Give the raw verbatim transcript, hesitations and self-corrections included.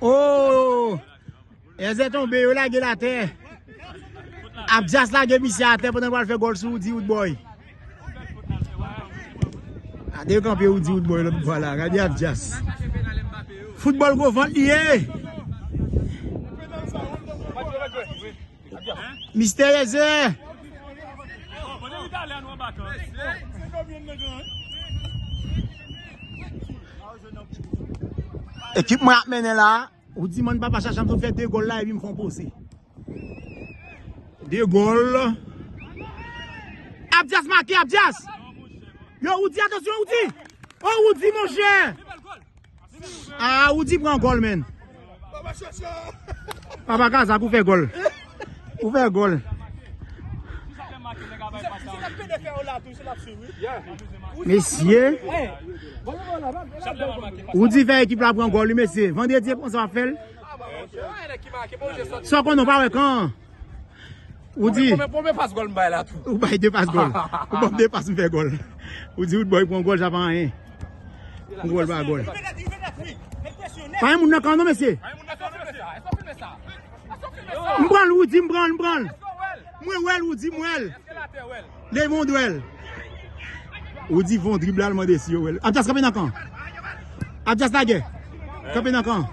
Oh! Eze tonbe, yo lage l atè. Abdias lage misye atè pandan l pral fè gòl sou Woody Woodboy. Gade yo kanpe Woody Woodboy lòt bò la. Gade Abdias. Foutbòl gwo vant li ye. Mistè Eze. Ekip mwen ap mennen la. Ou di, man, papa chache m sot fè de gòl la, epi m fè yon pose. De gòl. Abdias make, Abdias! Yo, Woody, atansyon, Woody! Oh, Woody, monchè! Ah, Woody pran gòl, men. Papa Kazak, ou fè gòl. Ou fè gòl. Mesye. Woody fè ekip la pran gòl, wi, mesye. Vandredi, e konsa w ap fè l. Sa w konnen, w pa wè kan. Woody. Konbyen, konbyen pas gòl m bay la tou? Ou bay de pas gòl. Ou ban m de pas, m fè gòl. Woody Woodboy pran gòl, sa pa anyen. Yon gòl pa gòl. Pa gen moun nan kan non, mesye. M pran l, Woody, m pran l, m pran l. Mwen wè l, Woody, m wè l. Levon dwèl. Woody fè yon drib la, l mande si yo wè l. Abdias kanpe nan kan. Abdias lagè. Kanpe nan kan.